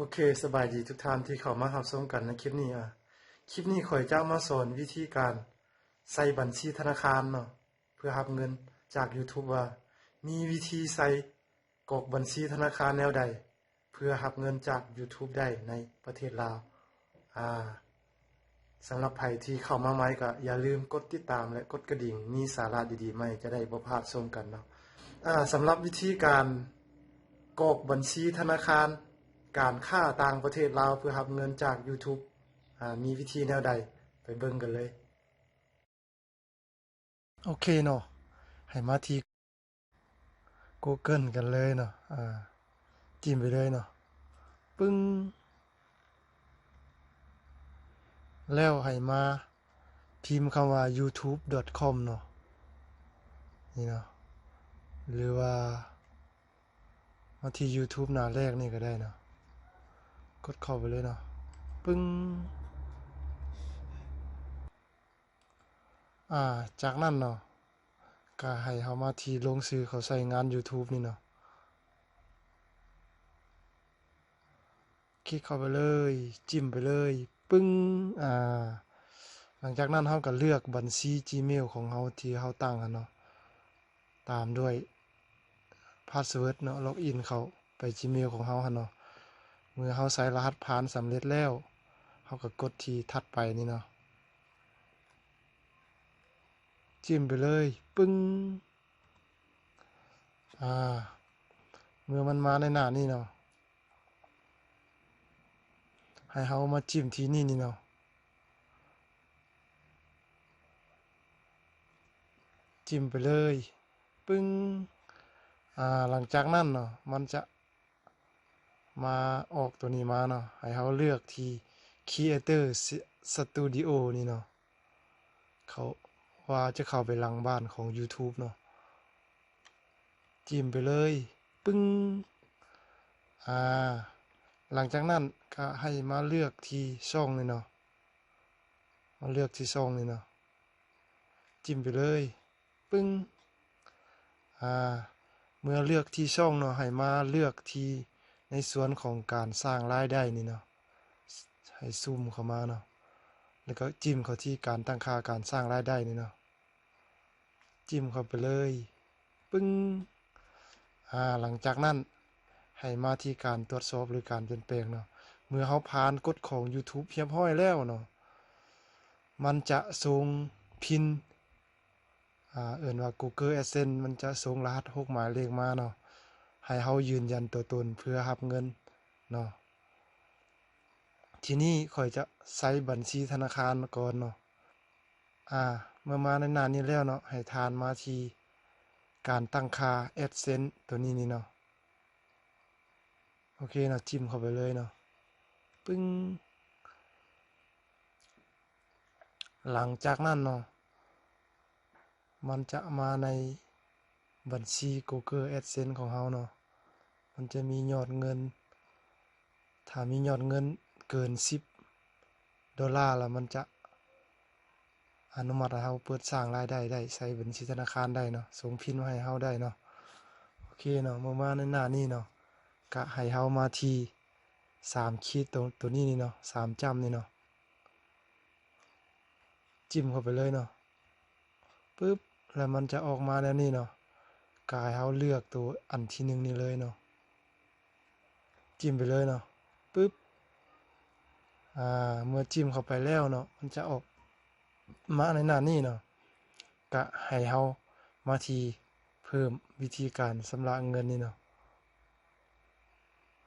ໂອເຄ ສະບາຍດີທຸກທ່ານທີ່ເຂົ້າມາຮັບຊົມກັນໃນຄລິບນີ້. ອາ ຄລິບນີ້ຂ້ອຍຈະມາສອນວິທີການໃສ່ບັນຊີທະນາຄານເນາະ ເພື່ອຮັບເງິນຈາກ YouTube ວ່າມີວິທີໃສ່ກອກບັນຊີທະນາຄານແນວໃດ ເພື່ອຮັບເງິນຈາກ YouTube ໄດ້ໃນປະເທດລາວ. ອາ ສຳລັບໃຜທີ່ເຂົ້າມາໃໝ່ກໍຢ່າລືມກົດຕິດຕາມ ແລະ ກົດກະດິ່ງ, ມີສາລະດີໆໃໝ່ຈະໄດ້ບໍ່ພາດຊົມກັນເນາະ. ອາ ສຳລັບວິທີການກອກບັນຊີທະນາຄານ ການຄ້າຕ່າງປະເທດລາວເພື່ອຮັບເງິນຈາກ YouTube ອາ ມີວິທີແນວໃດ ໄປເບິ່ງກັນເລີຍ. ໂອເຄເນາະ ໃຫ້ມາທີ່ Google ກັນເລີຍເນາະ. ອາ ຈິ້ມໄປເລີຍເນາະ ປຶ້ງ ແລ້ວໃຫ້ມາພິມຄຳວ່າ youtube.com ເນາະ ນີ້ເນາະ ຫຼືວ່າມາທີ່ YouTube ໜ້າແລກນີ້ກໍໄດ້ເນາະ. ກົດເຂົ້າໄປເລີຍເນາະ ປຶ້ງ. ອາ ຈາກນັ້ນເນາະ ກະໃຫ້ເຮົາມາທີ່ລົງຊື່ເຂົ້າໃຊ້ງານ YouTube ນີ້ເນາະ. ຄລິກເຂົ້າໄປເລີຍ ຈິ້ມໄປເລີຍ ປຶ້ງ. ອາ ຫຼັງຈາກນັ້ນເຮົາກໍເລືອກບັນຊີ Gmail ຂອງເຮົາທີ່ເຮົາຕັ້ງຫັ້ນເນາະ ຕາມດ້ວຍ password ເນາະ login ເຂົ້າໄປ Gmail ຂອງເຮົາຫັ້ນເນາະ. ເມື່ອເຮົາໃສ່ລະຫັດຜ່ານສຳເລັດແລ້ວ ເຮົາກໍກົດທີ່ຖັດໄປນີ້ເນາະ ຈິ້ມໄປເລີຍ ປຶ້ງ. ອາ ເມື່ອມັນມາໃນໜ້ານີ້ເນາະ ໃຫ້ເຮົາມາຈິ້ມທີ່ນີ້ນີ້ເນາະ ຈິ້ມໄປເລີຍ ປຶ້ງ. ອາ ຫຼັງຈາກນັ້ນເນາະ ມັນຈະມາອອກຕົວນີ້ມາເນາະ ໃຫ້ເຮົາເລືອກທີ່ Creator Studio ນີ້ເນາະ ເຂົາວ່າຈະເຂົ້າໄປຫຼັງບ້ານຂອງ YouTube ເນາະ. ຈິ້ມໄປເລີຍ ປຶ້ງ. ອາ ຫຼັງຈາກນັ້ນກະໃຫ້ມາເລືອກທີ່ຊ່ອງນີ້ເນາະ ມາເລືອກທີ່ຊ່ອງນີ້ເນາະ ຈິ້ມໄປເລີຍ ປຶ້ງ. ອາ ເມື່ອເລືອກທີ່ຊ່ອງເນາະ ໃຫ້ມາເລືອກທີ່ໃນສ່ວນຂອງການສ້າງລາຍໄດ້ນີ້ເນາະ ໃຫ້ຊູມເຂົ້າມາເນາະ ແລ້ວກໍຈິ້ມເຂົ້າທີ່ການຕັ້ງຄ່າການສ້າງລາຍໄດ້ນີ້ເນາະ. ຈິ້ມເຂົ້າໄປເລີຍ ປຶ້ງ. ອາ ຫຼັງຈາກນັ້ນໃຫ້ມາທີ່ການຕວດສອບ ຫຼື ການປ່ຽນແປງເນາະ. ເມື່ອເຮົາຜ່ານກົດຂອງ YouTube ຮຽບຮ້ອຍແລ້ວເນາະ ມັນຈະສົ່ງພິນ ອາ ເອີ້ນວ່າ Google AdSense ມັນຈະສົ່ງລະຫັດຫົກໝາຍເລກມາເນາະ ໃຫ້ເຮົາຢືນຢັນຕົວຕົນເພື່ອຮັບເງິນເນາະ. ທີນີ້ຂ້ອຍຈະໃຊ້ບັນຊີທະນາຄານກ່ອນເນາະ. ອາ ເມື່ອມາໃນໜ້ານີ້ແລ້ວເນາະ ໃຫ້ທ່ານມາທີ່ການຕັ້ງຄ່າ AdSense ຕົວນີ້ນີ້ເນາະ. ໂອເຄເນາະ ຈິ້ມເຂົ້າໄປເລີຍເນາະ ປຶ້ງ. ຫຼັງຈາກນັ້ນເນາະ ມັນຈະມາໃນບັນຊີ Google AdSense ຂອງເຮົາເນາະ. ມັນຈະມີຍອດເງິນ ຖ້າມີຍອດເງິນເກີນສິບໂດລາແລ້ວ ມັນຈະອະນຸມັດໃຫ້ເຮົາເປີດສ້າງລາຍໄດ້ໄດ້ ໃຊ້ບັນຊີທະນາຄານໄດ້ເນາະ ສົ່ງພິນມາໃຫ້ເຮົາໄດ້ເນາະ. ໂອເຄເນາະ ເມື່ອມາໃນໜ້ານີ້ເນາະ ກະໃຫ້ເຮົາມາທີ່ສາມຂີດ ໂຕ ໂຕນີ້ນີ້ເນາະ ສາມຈ້ຳນີ້ເນາະ. ຈິ້ມເຂົ້າໄປເລີຍເນາະ ປຶບ ແລ້ວມັນຈະອອກມາແນວນີ້ເນາະ. ກະໃຫ້ເຮົາເລືອກໂຕອັນທີໜຶ່ງນີ້ເລີຍເນາະ ຈິ້ມໄປເລີຍເນາະ ປຶບ. ອາ ເມື່ອຈິ້ມເຂົ້າໄປແລ້ວເນາະ ມັນຈະອອກມາໃນໜ້ານີ້ເນາະ. ກະໃຫ້ເຮົາມາທີ່ເພີ່ມວິທີການຊຳລະເງິນນີ້ເນາະ.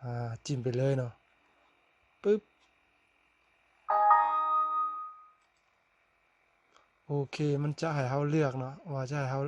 ອາ ຈິ້ມໄປເລີຍເນາະ ປຶບ. ໂອເຄ ມັນຈະໃຫ້ເຮົາເລືອກເນາະ ວ່າຈະໃຫ້ເຮົາ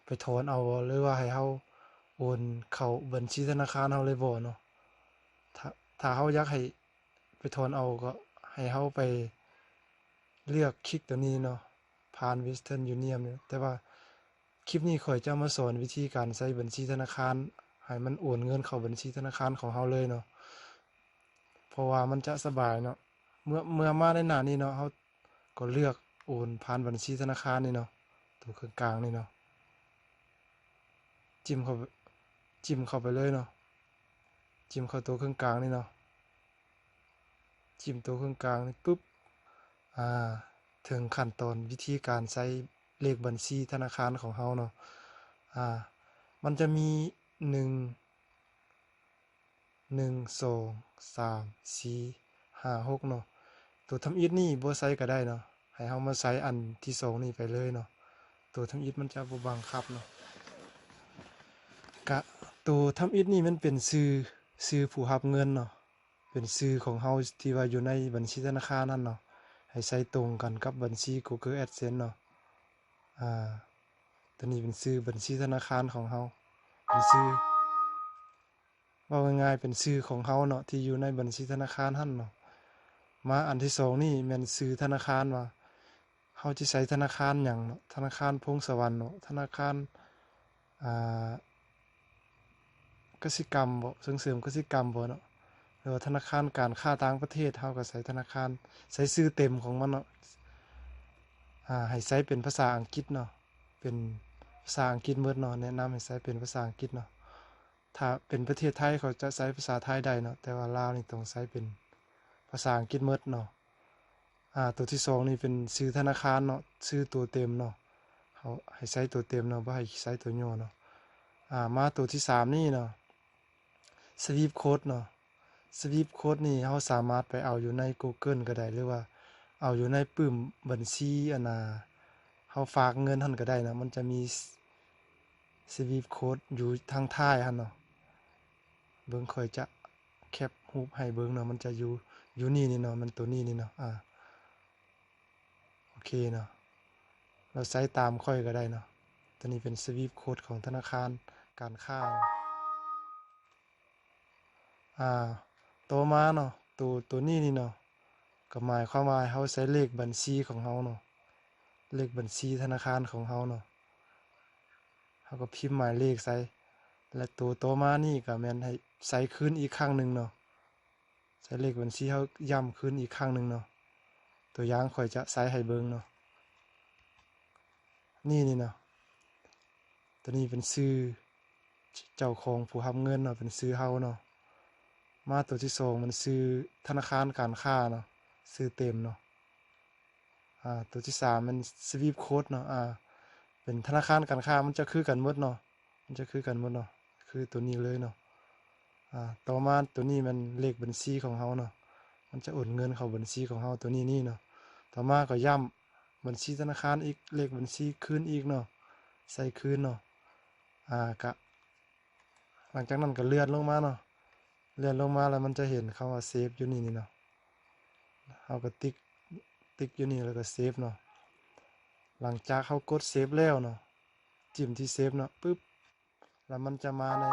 ໄປຖອນເອົາບໍ່ ຫຼືວ່າໃຫ້ເຮົາໂອນເຂົ້າບັນຊີທະນາຄານເຮົາເລີຍບໍ່ເນາະ. ຖ້າ ຖ້າເຮົາຢາກໃຫ້ໄປຖອນເອົາ ກໍໃຫ້ເຮົາໄປເລືອກຄລິກຕົວນີ້ເນາະ ຜ່ານ Western Union ນີ້. ແຕ່ວ່າຄລິບນີ້ຂ້ອຍຈະມາສອນວິທີການໃຊ້ບັນຊີທະນາຄານ ໃຫ້ມັນໂອນເງິນເຂົ້າບັນຊີທະນາຄານຂອງເຮົາເລີຍເນາະ ເພາະວ່າມັນຈະສະບາຍເນາະ. ເມື່ອ ເມື່ອມາໃນໜ້ານີ້ເນາະ ເຮົາກໍເລືອກໂອນຜ່ານບັນຊີທະນາຄານນີ້ເນາະ ຕົວເຄິ່ງກາງນີ້ເນາະ. ຈິ້ມເຂົ້າ ຈິ້ມເຂົ້າໄປເລີຍເນາະ ຈິ້ມເຂົ້າຕົວເຄິ່ງກາງນີ້ເນາະ. ຈິ້ມໂຕເຄິ່ງກາງນີ້ປຶບ ອາ ເຖິງຂັ້ນຕອນວິທີການໃສ່ເລກບັນຊີທະນາຄານຂອງເຮົາເນາະ. ອາ ມັນຈະມີ ໜຶ່ງ ໜຶ່ງ ສອງ ສາມ ສີ່ ຫ້າ ຫົກເນາະ. ໂຕທຳອິດນີ້ບໍ່ໃສ່ກໍໄດ້ເນາະ, ໃຫ້ເຮົາມາໃສ່ອັນທີສອງນີ້ໄປເລີຍເນາະ. ໂຕທຳອິດມັນຈະບໍ່ບັງຄັບເນາະ. ກະໂຕທຳອິດນີ້ມັນເປັນຊື່ ຊື່ຜູ້ຮັບເງິນເນາະ, ເປັນຊື່ຂອງເຮົາທີ່ວ່າຢູ່ໃນບັນຊີທະນາຄານນັ້ນເນາະ, ໃຫ້ໃສ່ຕົງກັນກັບບັນຊີ Google AdSense ເນາະ. ອາ ໂຕນີ້ເປັນຊື່ບັນຊີທະນາຄານຂອງເຮົາ, ເປັນຊື່ ເວົ້າງ່າຍໆ ເປັນຊື່ຂອງເຮົາເນາະ ທີ່ຢູ່ໃນບັນຊີທະນາຄານຫັ້ນເນາະ. ມາອັນທີສອງນີ້ແມ່ນຊື່ທະນາຄານ ວ່າເຮົາຈະໃຊ້ທະນາຄານຫຍັງເນາະ, ທະນາຄານພົງສະຫວັນເນາະ, ທະນາຄານ ອາ ກະສິກຳບໍ, ສົ່ງເສີມກະສິກຳບໍເນາະ, ຫຼືວ່າທະນາຄານການຄ້າຕ່າງປະເທດ. ເຮົາກໍໃສ່ທະນາຄານ ໃສ່ຊື່ເຕັມຂອງມັນເນາະ. ອາ ໃຫ້ໃຊ້ເປັນພາສາອັງກິດເນາະ, ເປັນພາສາອັງກິດໝົດເນາະ, ແນະນຳໃຫ້ໃຊ້ເປັນພາສາອັງກິດເນາະ. ຖ້າເປັນປະເທດໄທເຂົາຈະໃຊ້ພາສາໄທໄດ້ເນາະ, ແຕ່ວ່າລາວນີ້ຕ້ອງໃຊ້ເປັນພາສາອັງກິດໝົດເນາະ. ອາ ໂຕທີສອງນີ້ເປັນຊື່ທະນາຄານເນາະ, ຊື່ໂຕເຕັມເນາະ, ເຮົາໃຫ້ໃຊ້ໂຕເຕັມເນາະ, ບໍ່ໃຫ້ໃຊ້ໂຕຫຍໍ້ເນາະ. ອາ ມາໂຕທີສາມນີ້ເນາະ Swift Code ເນາະ. Swift Code ນີ້ເຮົາສາມາດໄປເອົາຢູ່ໃນ Google ກໍໄດ້ ຫຼືວ່າເອົາຢູ່ໃນປຶ້ມບັນຊີ ອັນນ່າ ເຮົາຝາກເງິນຫັ້ນກໍໄດ້ເນາະ. ມັນຈະມີ Swift Code ຢູ່ທາງທ້າຍຫັ້ນເນາະ. ເບິ່ງ ຂ້ອຍຈະແຄບຮູບໃຫ້ເບິ່ງເນາະ, ມັນຈະຢູ່ ຢູ່ນີ້ນີ້ເນາະ, ມັນໂຕນີ້ນີ້ເນາະ. ອາ ໂອເຄເນາະ, ເຮົາໃຊ້ຕາມຂ້ອຍກໍໄດ້ເນາະ. ໂຕນີ້ເປັນ Swift Code ຂອງທະນາຄານການຄ້າ. ອາ ຕໍ່ມາເນາະ ໂຕ ໂຕນີ້ນີ້ເນາະ ກໍໝາຍຄວາມວ່າໃຫ້ເຮົາໃສ່ເລກບັນຊີຂອງເຮົາເນາະ, ເລກບັນຊີທະນາຄານຂອງເຮົາເນາະ. ເຮົາກໍພິມໝາຍເລກໃສ່ ແລະ ໂຕຕໍ່ມານີ້ກໍແມ່ນໃຫ້ໃສ່ຄືນອີກຄັ້ງໜຶ່ງເນາະ. ໃສ່ເລກບັນຊີເຮົາຢ້ຳຄືນອີກຄັ້ງໜຶ່ງເນາະ. ຕົວຢ່າງຂ້ອຍຈະໃສ່ໃຫ້ເບິ່ງເນາະ. ນີ້ນີ້ເນາະ, ຕົວນີ້ເປັນຊື່ເຈົ້າຂອງຜູ້ຮັບເງິນເນາະ, ເປັນຊື່ເຮົາເນາະ. ມາຕົວທີສອງ ມັນຊື່ທະນາຄານການຄ້າເນາະ, ຊື່ເຕັມເນາະ. ອາ ຕົວທີສາມແມ່ນ Swift Code ເນາະ, ອາ ເປັນທະນາຄານການຄ້າ, ມັນຈະຄືກັນໝົດເນາະ, ມັນຈະຄືກັນໝົດເນາະ, ຄືຕົວນີ້ເລີຍເນາະ. ອາ ຕໍ່ມາຕົວນີ້ແມ່ນເລກບັນຊີຂອງເຮົາເນາະ, ມັນຈະໂອນເງິນເຂົ້າບັນຊີຂອງເຮົາ ຕົວນີ້ນີ້ເນາະ. ຕໍ່ມາກໍຢ້ຳບັນຊີທະນາຄານອີກ, ເລກບັນຊີຄືນອີກເນາະ, ໃສ່ຄືນເນາະ. ອາ ກະ ຫຼັງຈາກນັ້ນກໍເລື່ອນລົງມາເນາະ, ເລື່ອນລົງມາແລ້ວມັນຈະເຫັນຄຳວ່າ Save ຢູ່ນີ້ນີ້ເນາະ. ເຮົາກໍຕິກ ຕິກຢູ່ນີ້ແລ້ວກໍ Save ເນາະ. ຫຼັງຈາກເຮົາກົດ Save ແລ້ວເນາະ, ຈິ້ມທີ່ Save ເນາະ ປຶບ ແລ້ວມັນຈະມາໃນ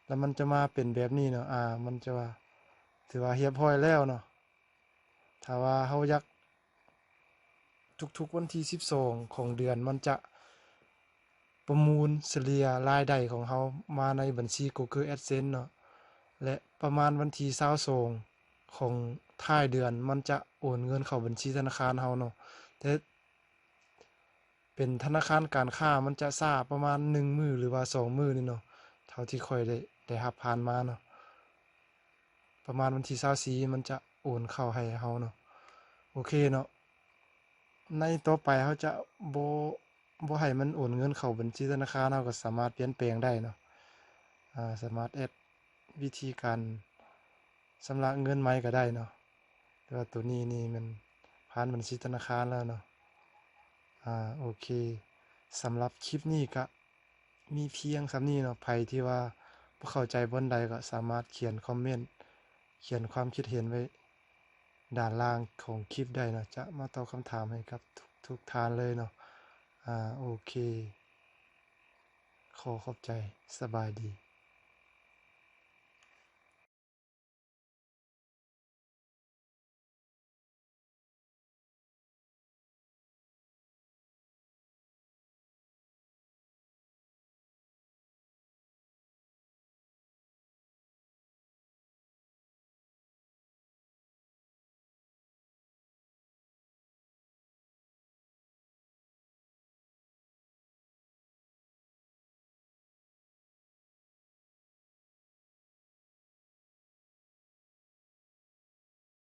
ແລ້ວມັນຈະມາເປັນແບບນີ້ເນາະ. ອາ ມັນຈະວ່າ ຖືວ່າຮຽບຮ້ອຍແລ້ວເນາະ. ຖ້າວ່າເຮົາຢາກ ທຸກໆວັນທີສິບສອງຂອງເດືອນ ມັນຈະປະມວນສະເລ່ຍລາຍໄດ້ຂອງເຮົາມາໃນບັນຊີ Google AdSense ເນາະ ແລະ ປະມານວັນທີຊາວສອງຂອງທ້າຍເດືອນ ມັນຈະໂອນເງິນເຂົ້າບັນຊີທະນາຄານເຮົາເນາະ. ແຕ່ ເປັນທະນາຄານການຄ້າ ມັນຈະຊ້າປະມານໜຶ່ງມື້ ຫຼືວ່າສອງມື້ນີ້ເນາະ, ເທົ່າທີ່ຂ້ອຍໄດ້ ໄດ້ຮັບຜ່ານມາເນາະ. ປະມານວັນທີຊາວສີ່ ມັນຈະໂອນເຂົ້າໃຫ້ເຮົາເນາະ. ໂອເຄເນາະ, ໃນຕໍ່ໄປເຮົາຈະບໍ່ ບໍ່ໃຫ້ມັນໂອນເງິນເຂົ້າບັນຊີທະນາຄານ, ເຮົາກໍສາມາດປ່ຽນແປງໄດ້ເນາະ. ອາ ສາມາດແອັດວິທີການຊຳລະເງິນໃໝ່ກໍໄດ້ເນາະ. ແຕ່ວ່າໂຕນີ້ນີ້ແມ່ນຜ່ານບັນຊີທະນາຄານແລ້ວເນາະ. ອາ ໂອເຄ, ສຳລັບຄລິບນີ້ກະມີພຽງສ່ຳນີ້ເນາະ. ໃຜທີ່ວ່າບໍ່ເຂົ້າໃຈບ່ອນໃດກໍສາມາດຂຽນຄອມເມັນ ຂຽນຄວາມຄິດເຫັນໄວ້ດ້ານລ່າງຂອງຄລິບໄດ້ເນາະ, ຈະມາຕອບຄຳຖາມໃຫ້ກັບທຸກໆທ່ານເລີຍເນາະ. ອາ ໂອເຄ, ຂໍຂອບໃຈ, ສະບາຍດີ.